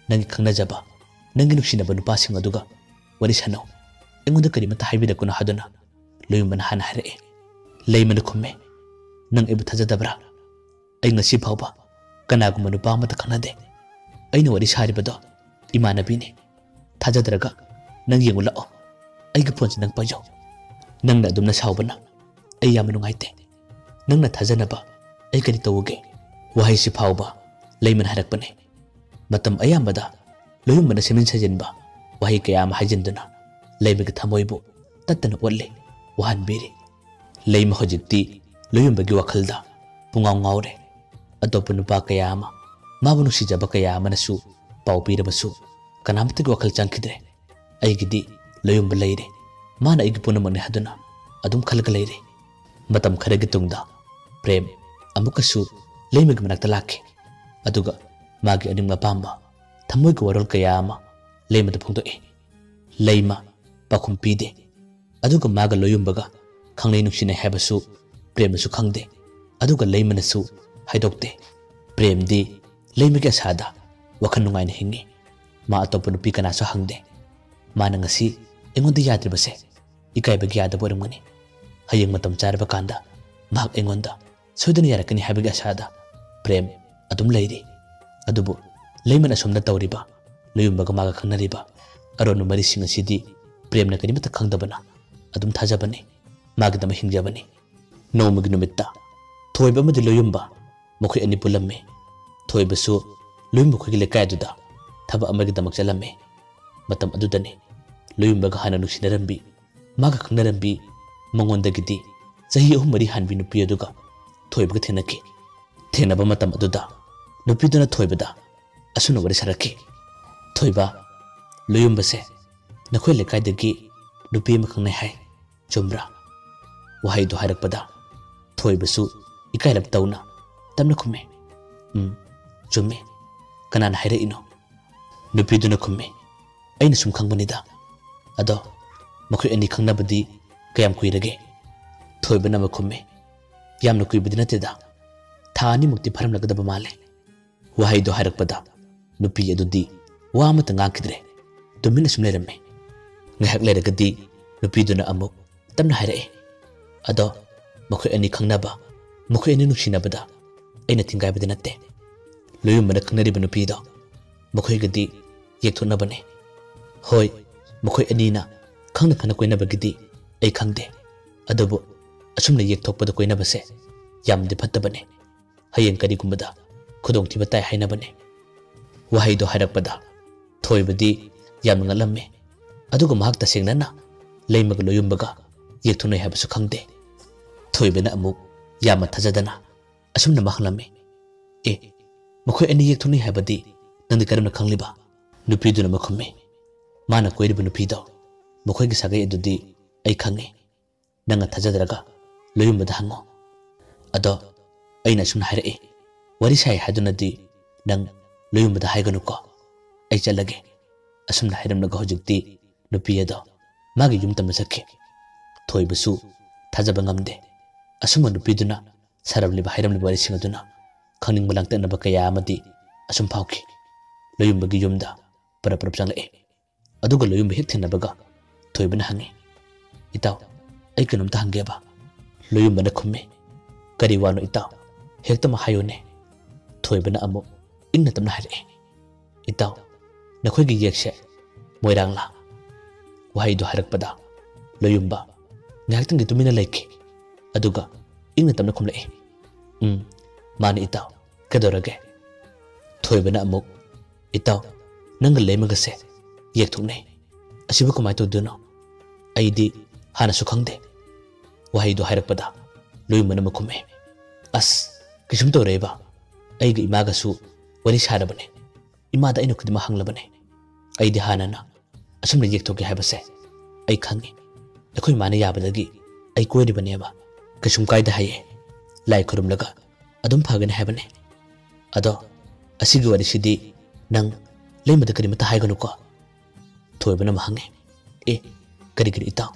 ꯅꯪꯒꯤ ꯈꯪꯅꯖꯕ, ꯅꯪꯒꯤ ꯅꯨꯡꯁꯤꯅꯕ ꯅꯨꯄꯥꯁꯤꯡ ꯑꯗꯨꯒ ꯋꯥꯔꯤ ꯁꯥꯟꯅꯧ꯫ ꯑꯩꯉꯣꯟꯗ ꯀꯔꯤꯃꯠꯇ ꯍꯥꯏꯕꯤꯔꯛꯀꯅꯨ" ꯍꯥꯏꯗꯨꯅ ꯂꯣꯌꯨꯝꯕꯅ ꯍꯥꯟꯅ ꯍꯥꯏꯔꯛꯏ꯫ ꯂꯩꯃꯅ ꯈꯨꯝꯃꯤ, "ꯅꯪ ꯑꯩꯕꯨ ꯊꯥꯖꯗꯕ꯭ꯔꯥ? ꯑꯩ ꯉꯁꯤ ꯐꯥꯎꯕ ꯀꯅꯥꯒꯨꯝꯕ ꯅꯨꯄꯥ ꯑꯃꯠꯇ ꯈꯪꯅꯗꯦ꯫ ꯑꯩꯅ ꯋꯥꯔꯤ ꯁꯥꯔꯤꯕꯗꯣ ꯏꯃꯥꯟꯅꯕꯤꯅꯤ꯫ ꯊꯥꯖꯗ꯭ꯔꯒ ꯅꯪ ꯌꯦꯡꯉꯨ ꯂꯥꯛꯑꯣ꯫ ꯑꯩꯒꯤ phoneꯁꯤ ꯅꯪ ꯄꯥꯏꯖꯧ꯫ ꯅꯪꯅ ꯑꯗꯨꯝꯅ ꯁꯥꯎꯕꯅ ꯑꯩ ꯌꯥꯝꯅ ꯅꯨꯡꯉꯥꯏꯇꯦ꯫ ꯅꯪꯅ ꯊꯥꯖꯅꯕ ꯑꯩ ꯀꯔꯤ ꯇꯧꯎꯒꯦ?" ꯋꯥꯍꯩꯁꯤ ꯐꯥꯎꯕ ꯂꯩꯃꯅ ꯍꯥꯏꯔꯛꯄꯅꯤ꯫ ꯃꯇꯝ ꯑꯌꯥꯝꯕꯗ ꯂꯣꯌꯨꯝꯕꯅ ꯁꯦꯝꯖꯤꯟ ꯁꯥꯖꯤꯟꯕ ꯋꯥꯍꯩ ꯀꯌꯥ ꯑꯃ ꯍꯥꯏꯖꯤꯟꯗꯨꯅ ꯂꯩꯃꯒꯤ ꯊꯃꯣꯏꯕꯨ ꯇꯠꯇꯅ ꯑꯣꯠꯂꯤ, ꯋꯥꯍꯟꯕꯤꯔꯤ꯫ ꯂꯩꯃ ꯍꯧꯖꯤꯛꯇꯤ ꯂꯣꯌꯨꯝꯕꯒꯤ ꯋꯥꯈꯜꯗ ꯄꯨꯡꯉꯥꯎ ꯉꯥꯎꯔꯦ꯫ ꯑꯇꯣꯞꯄ ꯅꯨꯄꯥ ꯀꯌꯥ ꯑꯃ, ꯃꯥꯕꯨ ꯅꯨꯡꯁꯤꯖꯕ ꯀꯌꯥ ꯑꯃꯅꯁꯨ ꯄꯥꯎ ꯄꯤꯔꯕꯁꯨ ꯀꯅꯥꯃꯠꯇꯒꯤ ꯋꯥꯈꯜ ꯆꯪꯈꯤꯗ꯭ꯔꯦ꯫ "ꯑꯩꯒꯤꯗꯤ ꯂꯣꯌꯨꯝꯕ ꯂꯩꯔꯦ, ꯃꯥꯅ ꯑꯩꯒꯤ ꯄꯨꯝꯅꯃꯛꯅꯤ ꯍꯥꯏꯗꯨꯅ ꯑꯗꯨꯝ ꯈꯜꯂꯒ ꯂꯩꯔꯦ꯫ ꯃꯇꯝ ꯈꯔꯒꯤ ꯇꯨꯡꯗ ꯄ꯭ꯔꯦꯝ ꯑꯃꯨꯛꯀꯁꯨ ꯂꯩꯃꯒꯤ ꯃꯅꯥꯛꯇ ꯂꯥꯛꯈꯤ꯫ ꯑꯗꯨꯒ ꯃꯥꯒꯤ ꯑꯅꯤꯡꯕ ꯑꯄꯥꯝꯕ, ꯊꯃꯣꯏꯒꯤ ꯋꯥꯔꯣꯜ ꯀꯌꯥ ꯑꯃ ꯂꯩꯃꯗ ꯐꯣꯡꯗꯣꯛꯏ꯫ ꯂꯩꯃ ꯄꯥꯎꯈꯨꯝ ꯄꯤꯗꯦ꯫ ꯑꯗꯨꯒ ꯃꯥꯒ ꯂꯣꯌꯨꯝꯕꯒ ꯈꯪꯅꯩ ꯅꯨꯡꯁꯤꯅꯩ ꯍꯥꯏꯕꯁꯨ ꯄ꯭ꯔꯦꯝꯅꯁꯨ ꯈꯪꯗꯦ꯫ ꯑꯗꯨꯒ ꯂꯩꯃꯅꯁꯨ ꯍꯥꯏꯗꯣꯛꯇꯦ꯫ ꯄ꯭ꯔꯦꯝꯗꯤ ꯂꯩꯃꯒꯤ ꯑꯁꯥꯗ ꯋꯥꯈꯜ ꯅꯨꯡꯉꯥꯏꯅ ꯍꯤꯡꯉꯤ꯫ ꯃꯥ ꯑꯇꯣꯞꯄ ꯅꯨꯄꯤ ꯀꯅꯥꯁꯨ ꯍꯪꯗꯦ꯫ ꯃꯥꯅ ꯉꯁꯤ ꯑꯩꯉꯣꯟꯗ ꯌꯥꯗ꯭ꯔꯤꯕꯁꯦ ꯏꯀꯥꯏꯕꯒꯤ ꯌꯥꯗꯕ ꯑꯣꯏꯔꯝꯒꯅꯤ꯫ ꯍꯌꯦꯡ ꯃꯇꯝ ꯆꯥꯔꯕ ꯀꯥꯟꯗ ꯃꯍꯥꯛ ꯑꯩꯉꯣꯟꯗ ꯁꯣꯏꯗꯅ ꯌꯥꯔꯛꯀꯅꯤ ꯍꯥꯏꯕꯒꯤ ꯑꯁꯥꯗ ꯄ꯭ꯔꯦꯝ ꯑꯗꯨꯝ ꯂꯩꯔꯤ꯫ ꯑꯗꯨꯕꯨ ꯂꯩꯃꯅ ꯑꯁꯣꯝꯗ ꯇꯧꯔꯤꯕ, ꯂꯣꯌꯨꯝꯕꯒ ꯃꯥꯒ ꯈꯪꯅꯔꯤꯕ ꯑꯔꯣꯟꯕ ꯃꯔꯤꯁꯤꯡ ꯑꯁꯤꯗꯤ ꯄ꯭ꯔꯦꯝꯅ ꯀꯔꯤꯃꯠꯇ ꯈꯪꯗꯕꯅ ꯑꯗꯨꯝ ꯊꯥꯖꯕꯅꯤ꯫ ꯃꯥꯒꯤꯗꯃꯛ ꯍꯤꯡꯖꯕꯅꯤ꯫ ꯅꯣꯡꯃꯒꯤ ꯅꯨꯃꯤꯠꯇ ꯊꯣꯏꯕ ꯑꯃꯗꯤ ꯂꯣꯌꯨꯝꯕ ꯃꯈꯣꯏ ꯑꯅꯤ ꯄꯨꯜꯂꯝꯃꯤ꯫ ꯊꯣꯏꯕꯁꯨ ꯂꯣꯌꯨꯝꯕ ꯈꯣꯏꯒꯤ ꯂꯩꯀꯥꯏ ꯑꯗꯨꯗ ꯊꯕꯛ ꯑꯃꯒꯤꯗꯃꯛ ꯆꯠꯂꯝꯃꯤ꯫ ꯃꯇꯝ ꯑꯗꯨꯗꯅꯤ ꯂꯣꯌꯨꯝꯕꯒ ꯍꯥꯟꯅ ꯅꯨꯡꯁꯤꯅꯔꯝꯕꯤ, ꯃꯥꯒ ꯈꯪꯅꯔꯝꯕꯤ, ꯃꯉꯣꯟꯗꯒꯤꯗꯤ ꯆꯍꯤ ꯑꯍꯨꯝ ꯃꯔꯤ ꯍꯥꯟꯕꯤ ꯅꯨꯄꯤ ꯑꯗꯨꯒ ꯊꯣꯏꯕꯒ ꯊꯦꯡꯅꯈꯤ꯫ ꯊꯦꯡꯅꯕ ꯃꯇꯝ ꯑꯗꯨꯗ ꯅꯨꯄꯤꯗꯨꯅ ꯊꯣꯏꯕꯗ ꯑꯁꯨꯝꯅ ꯋꯥꯔꯤ ꯁꯥꯔꯛꯈꯤ, "ꯊꯣꯏꯕ, ꯂꯣꯌꯨꯝꯕꯁꯦ ꯅꯈꯣꯏ ꯂꯩꯀꯥꯏꯗꯒꯤ ꯅꯨꯄꯤ ꯑꯃ ꯈꯪꯅꯩ ꯍꯥꯏ, ꯆꯨꯝꯕ꯭ꯔꯥ?" ꯋꯥꯍꯩꯗꯨ ꯍꯥꯏꯔꯛꯄꯗ ꯊꯣꯏꯕꯁꯨ ꯏꯀꯥꯏꯔꯞ ꯇꯧꯅ ꯇꯞꯅ ꯈꯨꯝꯃꯤ, "ꯎꯝ, ꯆꯨꯝꯃꯤ꯫ ꯀꯅꯥꯅ ꯍꯥꯏꯔꯛꯏꯅꯣ?" ꯅꯨꯄꯤꯗꯨꯅ ꯈꯨꯝꯃꯤ, "ꯑꯩꯅ ꯁꯨꯝ ꯈꯪꯕꯅꯤꯗ꯫ ꯑꯗꯣ ꯃꯈꯣꯏ ꯑꯅꯤ ꯈꯪꯅꯕꯗꯤ ꯀꯌꯥꯝ ꯀꯨꯏꯔꯒꯦ?" ꯊꯣꯏꯕꯅ ꯑꯃꯨꯛ ꯈꯨꯝꯃꯤ, "ꯌꯥꯝꯅ ꯀꯨꯏꯕꯗꯤ ꯅꯠꯇꯦꯗ, ꯊꯥ ꯑꯅꯤꯃꯨꯛꯇꯤ ꯐꯥꯔꯝꯂꯒꯗꯕ ꯃꯥꯜꯂꯦ"꯫ ꯋꯥꯍꯩꯗꯣ ꯍꯥꯏꯔꯛꯄꯗ ꯅꯨꯄꯤ ꯑꯗꯨꯗꯤ ꯋꯥ ꯑꯃꯠꯇ ꯉꯥꯡꯈꯤꯗ꯭ꯔꯦ꯫ ꯇꯨꯃꯤꯟꯅ ꯁꯨꯝ ꯂꯩꯔꯝꯃꯤ꯫ ꯉꯥꯏꯍꯥꯛ ꯂꯩꯔꯒꯗꯤ ꯅꯨꯄꯤꯗꯨꯅ ꯑꯃꯨꯛ ꯇꯞꯅ ꯍꯥꯏꯔꯛꯏ, "ꯑꯗꯣ ꯃꯈꯣꯏ ꯑꯅꯤ ꯈꯪꯅꯕ, ꯃꯈꯣꯏ ꯑꯅꯤ ꯅꯨꯡꯁꯤꯅꯕꯗ ꯑꯩꯅ ꯊꯤꯡꯒꯥꯏꯕꯗꯤ ꯅꯠꯇꯦ꯫ ꯂꯣꯌꯨꯝꯕꯅ ꯈꯪꯅꯔꯤꯕ ꯅꯨꯄꯤꯗꯣ ꯃꯈꯣꯏꯒꯗꯤ ꯌꯦꯛꯊꯣꯛꯅꯕꯅꯦ꯫ ꯍꯣꯏ, ꯃꯈꯣꯏ ꯑꯅꯤꯅ ꯈꯪꯅ ꯈꯪꯅ ꯀꯣꯏꯅꯕꯒꯤꯗꯤ ꯑꯩ ꯈꯪꯗꯦ꯫ ꯑꯗꯨꯕꯨ ꯑꯁꯨꯝꯅ ꯌꯦꯛꯊꯣꯛꯄꯗ ꯀꯣꯏꯅꯕꯁꯦ ꯌꯥꯝꯅꯗꯤ ꯐꯠꯇꯕꯅꯦ꯫ ꯍꯌꯦꯡ ꯀꯔꯤꯒꯨꯝꯕꯗ ꯈꯨꯗꯣꯡꯊꯤꯕ ꯇꯥꯏ ꯍꯥꯏꯅꯕꯅꯦ"꯫ ꯋꯥꯍꯩꯗꯣ ꯍꯥꯏꯔꯛꯄꯗ ꯊꯣꯏꯕꯗꯤ ꯌꯥꯝꯅ ꯉꯛꯂꯝꯃꯤ꯫ ꯑꯗꯨꯒ ꯃꯍꯥꯛ ꯇꯁꯦꯡꯅꯅ ꯂꯩꯃꯒ ꯂꯣꯌꯨꯝꯕꯒ ꯌꯦꯛꯊꯣꯛꯅꯩ ꯍꯥꯏꯕꯁꯨ ꯈꯪꯗꯦ꯫ ꯊꯣꯏꯕꯅ ꯑꯃꯨꯛ ꯌꯥꯝꯅ ꯊꯥꯖꯗꯅ ꯑꯁꯨꯝꯅ ꯑꯃ ꯍꯪꯂꯝꯃꯤ, "ꯑꯦ, ꯃꯈꯣꯏ ꯑꯅꯤ ꯌꯦꯛꯊꯣꯛꯅꯩ ꯍꯥꯏꯕꯗꯤ ꯅꯪꯗꯤ ꯀꯔꯝꯅ ꯈꯪꯂꯤꯕ?" ꯅꯨꯄꯤꯗꯨꯅ ꯑꯃ ꯈꯨꯝꯃꯤ, "ꯃꯥꯅ ꯀꯣꯏꯔꯤꯕ ꯅꯨꯄꯤꯗꯣ ꯃꯈꯣꯏꯒꯤ ꯁꯥꯒꯩ ꯑꯗꯨꯗꯤ ꯑꯩ ꯈꯪꯉꯤ꯫ ꯅꯪꯅ ꯊꯥꯖꯗ꯭ꯔꯒ ꯂꯣꯌꯨꯝꯕꯗ ꯍꯪꯉꯣ꯫ ꯑꯗꯣ ꯑꯩꯅ ꯑꯁꯨꯝꯅ ꯍꯥꯏꯔꯛꯏ, "ꯋꯥꯔꯤ ꯁꯥꯏ ꯍꯥꯏꯗꯨꯅꯗꯤ ꯅꯪ ꯂꯣꯌꯨꯝꯕꯗ ꯍꯥꯏꯒꯅꯨꯀꯣ꯫ ꯑꯩ ꯆꯠꯂꯒꯦ"꯫ ꯑꯁꯨꯝꯅ ꯍꯥꯏꯔꯝꯂꯒ ꯍꯧꯖꯤꯛꯇꯤ ꯅꯨꯄꯤ ꯑꯗꯣ ꯃꯥꯒꯤ ꯌꯨꯝ ꯇꯝꯅ ꯆꯠꯈꯤ꯫ ꯊꯣꯏꯕꯁꯨ ꯊꯥꯖꯕ ꯉꯝꯗꯦ꯫ ꯑꯁꯨꯝꯕ ꯅꯨꯄꯤꯗꯨꯅ ꯁꯥꯔꯝꯂꯤꯕ ꯍꯥꯏꯔꯝꯂꯤꯕ ꯋꯥꯔꯤꯁꯤꯡ ꯑꯗꯨꯅ ꯈꯪꯅꯤꯡꯕ ꯂꯥꯡꯇꯛꯅꯕ ꯀꯌꯥ ꯑꯃꯗꯤ ꯑꯁꯨꯝ ꯐꯥꯎꯈꯤ꯫ ꯂꯣꯌꯨꯝꯕꯒꯤ ꯌꯨꯝꯗ ꯄꯔꯞ ꯄꯔꯞ ꯆꯪꯂꯛꯏ꯫ ꯑꯗꯨꯒ ꯂꯣꯌꯨꯝꯕ ꯍꯦꯛ ꯊꯦꯡꯅꯕꯒ ꯊꯣꯏꯕꯅ ꯍꯪꯉꯤ, "ꯏꯇꯥꯎ, ꯑꯩ ꯀꯩꯅꯣꯝꯇ ꯍꯪꯒꯦꯕ?" ꯂꯣꯌꯨꯝꯕꯅ ꯈꯨꯝꯃꯤ, "ꯀꯔꯤ ꯋꯥꯅꯣ ꯏꯇꯥꯎ? ꯍꯦꯛꯇꯃꯛ ꯍꯥꯏꯌꯨꯅꯦ"꯫ ꯊꯣꯏꯕꯅ ꯑꯃꯨꯛ ꯏꯪꯅ ꯇꯞꯅ ꯍꯥꯏꯔꯛꯏ, "ꯏꯇꯥꯎ, ꯅꯈꯣꯏꯒꯤ ꯌꯦꯛꯁꯦ ꯃꯣꯏꯔꯥꯡꯂꯥ?" ꯋꯥꯍꯩꯗꯨ ꯍꯥꯏꯔꯛꯄꯗ ꯂꯣꯌꯨꯝꯕ ꯉꯥꯏꯍꯥꯛꯇꯪꯗꯤ ꯇꯨꯃꯤꯟꯅ ꯂꯩꯈꯤ꯫ ꯑꯗꯨꯒ ꯏꯪꯅ ꯇꯞꯅ ꯈꯨꯝꯂꯛꯏ, "ꯎꯝ, ꯃꯥꯅꯤ ꯏꯇꯥꯎ, ꯀꯩꯗꯧꯔꯒꯦ?" ꯊꯣꯏꯕꯅ ꯑꯃꯨꯛ, "ꯏꯇꯥꯎ, ꯅꯪꯒ ꯂꯩꯃꯒꯁꯦ ꯌꯦꯛꯊꯣꯛꯅꯩ꯫ ꯑꯁꯤꯕꯨ ꯀꯃꯥꯏꯅ ꯇꯧꯗꯣꯏꯅꯣ? ꯑꯩꯗꯤ ꯍꯥꯟꯅꯁꯨ ꯈꯪꯗꯦ"꯫ ꯋꯥꯍꯩꯗꯨ ꯍꯥꯏꯔꯛꯄꯗ ꯂꯣꯌꯨꯝꯕꯅ ꯑꯃꯨꯛ ꯈꯨꯝꯃꯤ, "ꯑꯁ, ꯀꯩꯁꯨꯝ ꯇꯧꯔꯣꯏꯕ꯫ ꯑꯩꯒ ꯏꯃꯥꯒꯁꯨ ꯋꯥꯔꯤ ꯁꯥꯔꯕꯅꯦ꯫ ꯏꯃꯥꯗ ꯑꯩꯅ ꯈꯨꯗꯤꯡꯃꯛ ꯍꯪꯂꯕꯅꯦ꯫ ꯑꯩꯗꯤ ꯍꯥꯟꯅꯅ ꯑꯁꯨꯝꯅ ꯌꯦꯛꯊꯣꯛꯀꯦ ꯍꯥꯏꯕꯁꯦ ꯑꯩ ꯈꯪꯉꯤ꯫ ꯑꯩꯈꯣꯏ ꯏꯃꯥꯅ ꯌꯥꯕꯗꯒꯤ ꯑꯩ ꯀꯣꯏꯔꯤꯕꯅꯦꯕ꯫ ꯀꯩꯁꯨꯝ ꯀꯥꯏꯗꯦ ꯍꯥꯏꯌꯦ꯫ ꯂꯥꯏ ꯈꯨꯔꯨꯝꯂꯒ ꯑꯗꯨꯝ ꯐꯒꯅꯤ ꯍꯥꯏꯕꯅꯦ꯫ ꯑꯗꯣ ꯑꯁꯤꯒꯤ ꯋꯥꯔꯤꯁꯤꯗꯤ ꯅꯪ ꯂꯩꯃꯗ ꯀꯔꯤꯃꯠꯇ ꯍꯥꯏꯒꯅꯨꯀꯣ"꯫ ꯊꯣꯏꯕꯅ ꯑꯃꯨꯛ ꯍꯪꯉꯦ, "ꯑꯦ, ꯀꯔꯤꯒꯤꯅꯣ ꯏꯇꯥꯎ?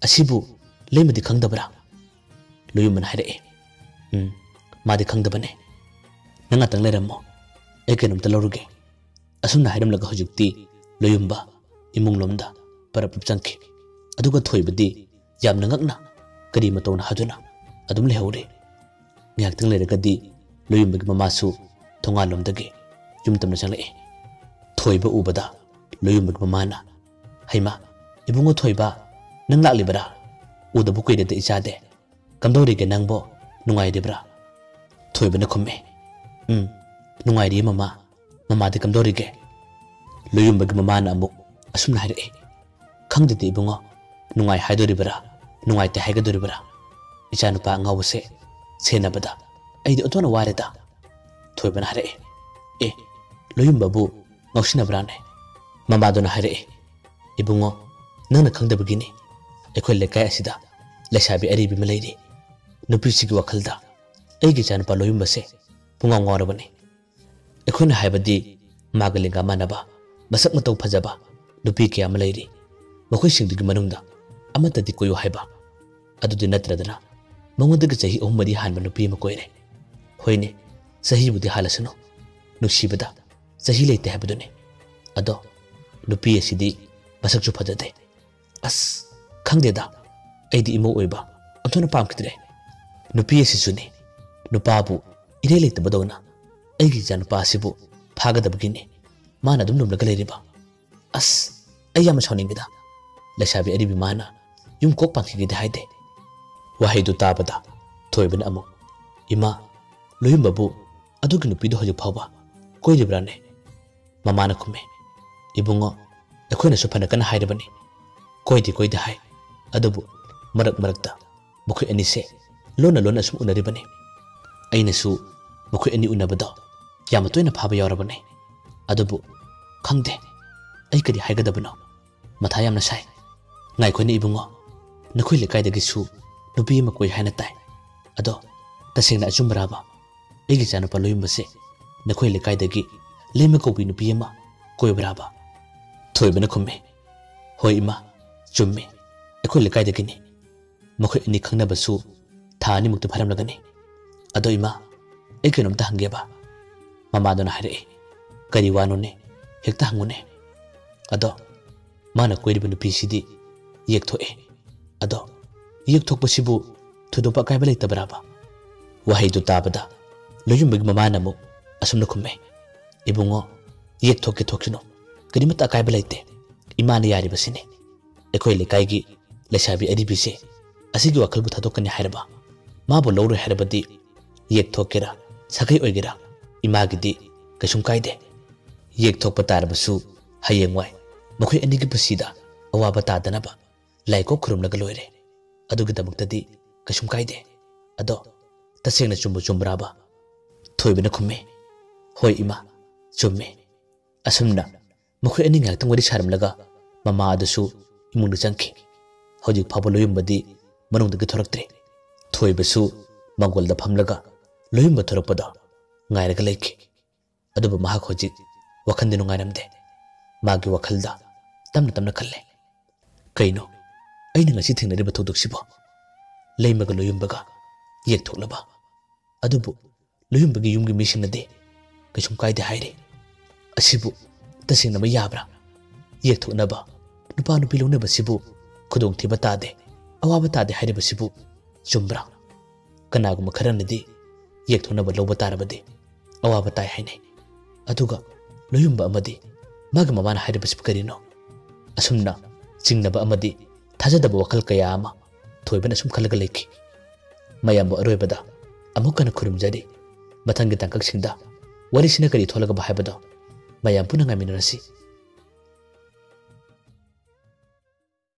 ꯑꯁꯤꯕꯨ ꯂꯩꯃꯗꯤ ꯈꯪꯗꯕ꯭ꯔꯥ?" ꯂꯣꯌꯨꯝꯕꯅ ꯍꯥꯏꯔꯛꯑꯦ, "ꯎꯝ, ꯃꯥꯗꯤ ꯈꯪꯗꯕꯅꯦ꯫ ꯅꯪ ꯉꯥꯛꯇꯪ ꯂꯩꯔꯝꯃꯣ, ꯑꯩ ꯀꯩꯅꯣꯝꯇ ꯂꯧꯔꯨꯒꯦ"꯫ ꯑꯁꯨꯝꯅ ꯍꯥꯏꯔꯝꯂꯒ ꯍꯧꯖꯤꯛꯇꯤ ꯂꯣꯌꯨꯝꯕ ꯏꯃꯨꯡ ꯂꯣꯝꯗ ꯄꯔꯞ ꯄꯔꯞ ꯆꯪꯈꯤ꯫ ꯑꯗꯨꯒ ꯊꯣꯏꯕꯗꯤ ꯌꯥꯝꯅ ꯉꯛꯅ ꯀꯔꯤ ꯃꯇꯧꯅ ꯍꯥꯏꯗꯨꯅ ꯑꯗꯨꯝ ꯂꯩꯍꯧꯔꯦ꯫ ꯉꯥꯏꯍꯥꯛꯇꯪ ꯂꯩꯔꯒꯗꯤ ꯂꯣꯌꯨꯝꯕꯒꯤ ꯃꯃꯥꯁꯨ ꯊꯣꯡꯒꯥꯜꯂꯣꯝꯗꯒꯤ ꯌꯨꯝ ꯇꯝꯅ ꯆꯪꯂꯛꯏ꯫ ꯊꯣꯏꯕ ꯎꯕꯗ ꯂꯣꯌꯨꯝꯕꯒꯤ ꯃꯃꯥꯅ, "ꯍꯩꯃꯥ, ꯏꯕꯨꯡꯉꯣ ꯊꯣꯏꯕ, ꯅꯪ ꯂꯥꯛꯂꯤꯕꯔꯥ? ꯎꯗꯕ ꯀꯨꯏꯔꯦꯗ ꯏꯆꯥꯗꯤ꯫ ꯀꯝꯗꯧꯔꯤꯒꯦ ꯅꯪꯕꯣ? ꯅꯨꯡꯉꯥꯏꯔꯤꯕ꯭ꯔꯥ?" ꯊꯣꯏꯕꯅ ꯈꯨꯝꯃꯦ, "ꯎꯝ, ꯅꯨꯡꯉꯥꯏꯔꯤꯌꯦ ꯃꯃꯥ"꯫ "ꯃꯃꯥꯗꯤ ꯀꯝꯗꯧꯔꯤꯒꯦ?" ꯂꯣꯌꯨꯝꯕꯒꯤ ꯃꯃꯥꯅ ꯑꯃꯨꯛ ꯑꯁꯨꯝꯅ ꯍꯥꯏꯔꯛꯏ, "ꯈꯪꯗꯦꯗ ꯏꯕꯨꯡꯉꯣ, ꯅꯨꯡꯉꯥꯏ ꯍꯥꯏꯗꯣꯔꯤꯕ꯭ꯔꯥ, ꯅꯨꯡꯉꯥꯏꯇꯦ ꯍꯥꯏꯒꯗꯣꯔꯤꯕ꯭ꯔꯥ? ꯏꯆꯥꯅꯨꯄꯥ ꯑꯉꯥꯎꯕꯁꯦ ꯁꯦꯟꯅꯕꯗ ꯑꯩꯗꯤ ꯑꯣꯟꯊꯣꯛꯅ ꯋꯥꯔꯦꯗ"꯫ ꯊꯣꯏꯕꯅ ꯍꯥꯏꯔꯛꯏ, "ꯑꯦ, ꯂꯣꯌꯨꯝꯕꯕꯨ ꯉꯥꯎꯁꯤꯟꯅꯕ꯭ꯔꯥꯅꯦ?" ꯃꯃꯥꯗꯨꯅ ꯍꯥꯏꯔꯛꯏ, "ꯏꯕꯨꯡꯉꯣ, ꯅꯪꯅ ꯈꯪꯗꯕꯒꯤꯅꯤ꯫ ꯑꯩꯈꯣꯏ ꯂꯩꯀꯥꯏ ꯑꯁꯤꯗ ꯂꯩꯁꯥꯕꯤ ꯑꯔꯤꯕꯤ ꯑꯃ ꯂꯩꯔꯤ꯫ ꯅꯨꯄꯤꯁꯤꯒꯤ ꯋꯥꯈꯜꯗ ꯑꯩꯒꯤ ꯏꯆꯥꯅꯨꯄꯥ ꯂꯣꯌꯨꯝꯕꯁꯦ ꯄꯨꯡꯉꯥꯎ ꯉꯥꯎꯔꯕꯅꯤ꯫ ꯑꯩꯈꯣꯏꯅ ꯍꯥꯏꯕꯗꯤ ꯃꯥꯒ ꯂꯦꯡꯒꯥ ꯃꯥꯟꯅꯕ, ꯃꯁꯛ ꯃꯇꯧ ꯐꯖꯕ ꯅꯨꯄꯤ ꯀꯌꯥ ꯑꯃ ꯂꯩꯔꯤ꯫ ꯃꯈꯣꯏꯁꯤꯡꯗꯨꯒꯤ ꯃꯅꯨꯡꯗ ꯑꯃꯠꯇꯗꯤ ꯀꯣꯏꯌꯨ ꯍꯥꯏꯕ꯫ ꯑꯗꯨꯗꯤ ꯅꯠꯇ꯭ꯔꯗꯅ ꯃꯉꯣꯟꯗꯒꯤ ꯆꯍꯤ ꯑꯍꯨꯝ ꯃꯔꯤ ꯍꯥꯟꯕ ꯅꯨꯄꯤ ꯑꯃ ꯀꯣꯏꯔꯦ꯫ ꯍꯣꯏꯅꯦ, ꯆꯍꯤꯕꯨꯗꯤ ꯍꯥꯜꯂꯁꯅꯨ, ꯅꯨꯡꯁꯤꯕꯗ ꯆꯍꯤ ꯂꯩꯇꯦ ꯍꯥꯏꯕꯗꯨꯅꯤ꯫ ꯑꯗꯣ ꯅꯨꯄꯤ ꯑꯁꯤꯗꯤ ꯃꯁꯛꯁꯨ ꯐꯖꯗꯦ꯫ ꯑꯁ, ꯈꯪꯗꯦꯗ, ꯑꯩꯗꯤ ꯏꯃꯧ ꯑꯣꯏꯕ ꯑꯣꯟꯊꯣꯛꯅ ꯄꯥꯝꯈꯤꯗ꯭ꯔꯦ꯫ ꯅꯨꯄꯤ ꯑꯁꯤꯁꯨꯅꯤ, ꯅꯨꯄꯥꯕꯨ ꯏꯔꯩ ꯂꯩꯇꯕꯗꯧꯅ ꯑꯩꯒꯤ ꯏꯆꯥꯅꯨꯄꯥ ꯑꯁꯤꯕꯨ ꯐꯥꯒꯗꯕꯒꯤꯅꯤ ꯃꯥꯅ ꯑꯗꯨꯝ ꯂꯨꯝꯂꯒ ꯂꯩꯔꯤꯕ꯫ ꯑꯁ, ꯑꯩ ꯌꯥꯝꯅ ꯁꯥꯎꯅꯤꯡꯉꯤꯗ꯫ ꯂꯩꯁꯥꯕꯤ ꯑꯔꯤꯕꯤ ꯃꯥꯅ ꯌꯨꯝ ꯀꯣꯛ ꯄꯥꯟꯈꯤꯒꯦꯗꯤ ꯍꯥꯏꯗꯦ꯫ ꯋꯥꯍꯩꯗꯨ ꯇꯥꯕꯗ ꯊꯣꯏꯕꯅ ꯑꯃꯨꯛ, "ꯏꯃꯥ, ꯂꯣꯌꯨꯝꯕꯕꯨ ꯑꯗꯨꯒꯤ ꯅꯨꯄꯤꯗꯨ ꯍꯧꯖꯤꯛ ꯐꯥꯎꯕ ꯀꯣꯏꯔꯤꯕ꯭ꯔꯥꯅꯦ?" ꯃꯃꯥꯅ ꯈꯨꯝꯃꯤ, "ꯏꯕꯨꯡꯉꯣ, ꯑꯩꯈꯣꯏꯅꯁꯨ ꯐꯅ ꯀꯟꯅ ꯍꯥꯏꯔꯕꯅꯤ, ꯀꯣꯏꯗꯦ ꯀꯣꯏꯗꯦ ꯍꯥꯏ꯫ ꯑꯗꯨꯕꯨ ꯃꯔꯛ ꯃꯔꯛꯇ ꯃꯈꯣꯏ ꯑꯅꯤꯁꯦ ꯂꯣꯟꯅ ꯂꯣꯟꯅ ꯁꯨꯝ ꯎꯅꯔꯤꯕꯅꯤ꯫ ꯑꯩꯅꯁꯨ ꯃꯈꯣꯏ ꯑꯅꯤ ꯎꯅꯕꯗꯣ ꯌꯥꯝꯅ ꯇꯣꯏꯅ ꯐꯥꯕ ꯌꯥꯎꯔꯕꯅꯤ꯫ ꯑꯗꯨꯕꯨ ꯈꯪꯗꯦ, ꯑꯩ ꯀꯔꯤ ꯍꯥꯏꯒꯗꯕꯅꯣ, ꯃꯊꯥ ꯌꯥꯝꯅ ꯁꯥꯏ꯫ ꯉꯥꯏꯈꯣꯅꯦ ꯏꯕꯨꯡꯉꯣ, ꯅꯈꯣꯏ ꯂꯩꯀꯥꯏꯗꯒꯤꯁꯨ ꯅꯨꯄꯤ ꯑꯃ ꯀꯣꯏ ꯍꯥꯏꯅ ꯇꯥꯏ꯫ ꯑꯗꯣ ꯇꯁꯦꯡꯅ ꯑꯆꯨꯝꯕꯔꯥꯕ? ꯑꯩꯒꯤ ꯏꯆꯥꯅꯨꯄꯥ ꯂꯣꯌꯨꯝꯕꯁꯦ ꯅꯈꯣꯏ ꯂꯩꯀꯥꯏꯗꯒꯤ ꯂꯩꯃ ꯀꯧꯕꯤ ꯅꯨꯄꯤ ꯑꯃ ꯀꯣꯏꯕ꯭ꯔꯥꯕ?" ꯊꯣꯏꯕꯅ ꯈꯨꯝꯃꯤ, "ꯍꯣꯏ ꯏꯃꯥ, ꯆꯨꯝꯃꯤ, ꯑꯩꯈꯣꯏ ꯂꯩꯀꯥꯏꯗꯒꯤꯅꯤ꯫ ꯃꯈꯣꯏ ꯑꯅꯤ ꯈꯪꯅꯕꯁꯨ ꯊꯥ ꯑꯅꯤꯃꯨꯛꯇꯤ ꯐꯥꯔꯝꯂꯒꯅꯤ꯫ ꯑꯗꯣ ꯏꯃꯥ, ꯑꯩ ꯀꯩꯅꯣꯝꯇ ꯍꯪꯒꯦꯕ?" ꯃꯃꯥꯗꯨꯅ ꯍꯥꯏꯔꯛꯏ, "ꯀꯔꯤ ꯋꯥꯅꯣꯅꯦ? ꯍꯦꯛꯇ ꯍꯪꯉꯨꯅꯦ꯫ ꯑꯗꯣ ꯃꯥꯅ ꯀꯣꯏꯔꯤꯕ ꯅꯨꯄꯤꯁꯤꯗꯤ ꯌꯦꯛꯊꯣꯛꯑꯦ꯫ ꯑꯗꯣ ꯌꯦꯛꯊꯣꯛꯄꯁꯤꯕꯨ ꯊꯣꯏꯗꯣꯛꯄ ꯑꯀꯥꯏꯕ ꯂꯩꯇꯕ꯭ꯔꯥꯕ?" ꯋꯥꯍꯩꯗꯨ ꯇꯥꯕꯗ ꯂꯣꯌꯨꯝꯕꯒꯤ ꯃꯃꯥꯅ ꯑꯃꯨꯛ ꯑꯁꯨꯝꯅ ꯈꯨꯝꯃꯦ, "ꯏꯕꯨꯡꯉꯣ, ꯌꯦꯛꯊꯣꯛꯀꯦ ꯊꯣꯛꯁꯅꯨ, ꯀꯔꯤꯃꯠꯇ ꯑꯀꯥꯏꯕ ꯂꯩꯇꯦ꯫ ꯏꯃꯥꯅ ꯌꯥꯔꯤꯕꯁꯤꯅꯤ꯫ ꯑꯩꯈꯣꯏ ꯂꯩꯀꯥꯏꯒꯤ ꯂꯩꯁꯥꯕꯤ ꯑꯔꯤꯕꯤꯁꯦ ꯑꯁꯤꯒꯤ ꯋꯥꯈꯜꯕꯨ ꯊꯥꯗꯣꯛꯀꯅꯤ ꯍꯥꯏꯔꯕ? ꯃꯥꯕꯨ ꯂꯧꯔꯣꯏ ꯍꯥꯏꯔꯕꯗꯤ ꯌꯦꯛꯊꯣꯛꯀꯦꯔꯥ, ꯁꯥꯒꯩ ꯑꯣꯏꯒꯦꯔꯥ, ꯏꯃꯥꯒꯤꯗꯤ ꯀꯩꯁꯨꯝ ꯀꯥꯏꯗꯦ꯫ ꯌꯦꯛꯊꯣꯛꯄ ꯇꯥꯔꯕꯁꯨ ꯍꯌꯦꯡꯋꯥꯏ ꯃꯈꯣꯏ ꯑꯅꯤꯒꯤ ꯄꯨꯟꯁꯤꯗ ꯑꯋꯥꯕ ꯇꯥꯗꯅꯕ ꯂꯥꯏ ꯀꯣꯛ ꯈꯨꯔꯨꯝꯂꯒ ꯂꯣꯏꯔꯦ꯫ ꯑꯗꯨꯒꯤꯗꯃꯛꯇꯗꯤ ꯀꯩꯁꯨꯝ ꯀꯥꯏꯗꯦ꯫ ꯑꯗꯣ ꯇꯁꯦꯡꯅ ꯆꯨꯝꯕꯨ ꯆꯨꯝꯕ꯭ꯔꯥꯕ?" ꯊꯣꯏꯕꯅ ꯈꯨꯝꯃꯤ, "ꯍꯣꯏ ꯏꯃꯥ, ꯆꯨꯝꯃꯤ꯫" ꯑꯁꯨꯝꯅ ꯃꯈꯣꯏ ꯑꯅꯤ ꯉꯥꯏꯍꯥꯛꯇꯪ ꯋꯥꯔꯤ ꯁꯥꯔꯝꯂꯒ ꯃꯃꯥ ꯑꯗꯨꯁꯨ ꯏꯃꯨꯡꯗ ꯆꯪꯈꯤ꯫ ꯍꯧꯖꯤꯛ ꯐꯥꯎꯕ ꯂꯣꯌꯨꯝꯕꯗꯤ ꯃꯅꯨꯡꯗꯒꯤ ꯊꯣꯔꯛꯇ꯭ꯔꯤ꯫ ꯊꯣꯏꯕꯁꯨ ꯃꯥꯡꯒꯣꯜꯗ ꯐꯝꯂꯒ ꯂꯣꯌꯨꯝꯕ ꯊꯣꯔꯛꯄꯗꯣ ꯉꯥꯏꯔꯒ ꯂꯩꯈꯤ꯫ ꯑꯗꯨꯕꯨ ꯃꯍꯥꯛ ꯍꯧꯖꯤꯛ ꯋꯥꯈꯜꯗꯤ ꯅꯨꯡꯉꯥꯏꯔꯝꯗꯦ꯫ ꯃꯥꯒꯤ ꯋꯥꯈꯜꯗ ꯇꯞꯅ ꯇꯞꯅ ꯈꯜꯂꯦ, "ꯀꯩꯅꯣ ꯑꯩꯅ ꯉꯁꯤ ꯊꯦꯡꯅꯔꯤꯕ ꯊꯧꯗꯣꯛꯁꯤꯕꯣ? ꯂꯩꯃꯒ ꯂꯣꯌꯨꯝꯕꯒ ꯌꯦꯛꯊꯣꯛꯂꯕ? ꯑꯗꯨꯕꯨ ꯂꯣꯌꯨꯝꯕꯒꯤ ꯌꯨꯝꯒꯤ ꯃꯤꯁꯤꯡꯅꯗꯤ ꯀꯩꯁꯨꯝ ꯀꯥꯏꯗꯦ ꯍꯥꯏꯔꯤ꯫ ꯑꯁꯤꯕꯨ ꯇꯁꯦꯡꯅꯃꯛ ꯌꯥꯕ꯭ꯔꯥ? ꯌꯦꯛꯊꯣꯛꯅꯕ, ꯅꯨꯄꯥ ꯅꯨꯄꯤ ꯂꯧꯅꯕꯁꯤꯕꯨ ꯈꯨꯗꯣꯡꯊꯤꯕ ꯇꯥꯗꯦ, ꯑꯋꯥꯕ ꯇꯥꯗꯦ ꯍꯥꯏꯔꯤꯕꯁꯤꯕꯨ ꯆꯨꯝꯕ꯭ꯔꯥ? ꯀꯅꯥꯒꯨꯝꯕ ꯈꯔꯅꯗꯤ ꯌꯦꯛꯊꯣꯛꯅꯕ ꯂꯧꯕ ꯇꯥꯔꯕꯗꯤ ꯑꯋꯥꯕ ꯇꯥꯏ ꯍꯥꯏꯅꯩ꯫ ꯑꯗꯨꯒ ꯂꯣꯌꯨꯝꯕ ꯑꯃꯗꯤ ꯃꯥꯒꯤ ꯃꯃꯥꯅ ꯍꯥꯏꯔꯤꯕꯁꯤꯕꯨ ꯀꯔꯤꯅꯣ?" ꯑꯁꯨꯝꯅ ꯆꯤꯡꯅꯕ ꯑꯃꯗꯤ ꯊꯥꯖꯗꯕ ꯋꯥꯈꯜ ꯀꯌꯥ ꯑꯃ ꯊꯣꯏꯕꯅ ꯁꯨꯝ ꯈꯜꯂꯒ ꯂꯩꯈꯤ꯫ ꯃꯌꯥꯝꯕꯨ ꯑꯔꯣꯏꯕꯗ ꯑꯃꯨꯛ ꯍꯟꯅ ꯈꯨꯔꯨꯝꯖꯔꯤ꯫ ꯃꯊꯪꯒꯤ ꯇꯥꯡꯀꯛꯁꯤꯡꯗ ꯋꯥꯔꯤꯁꯤꯅ ꯀꯔꯤ ꯊꯣꯛꯂꯒꯕ ꯍꯥꯏꯕꯗꯣ ꯃꯌꯥꯝ ꯄꯨꯟꯅ ꯉꯥꯏꯃꯤꯟꯅꯔꯁꯤ꯫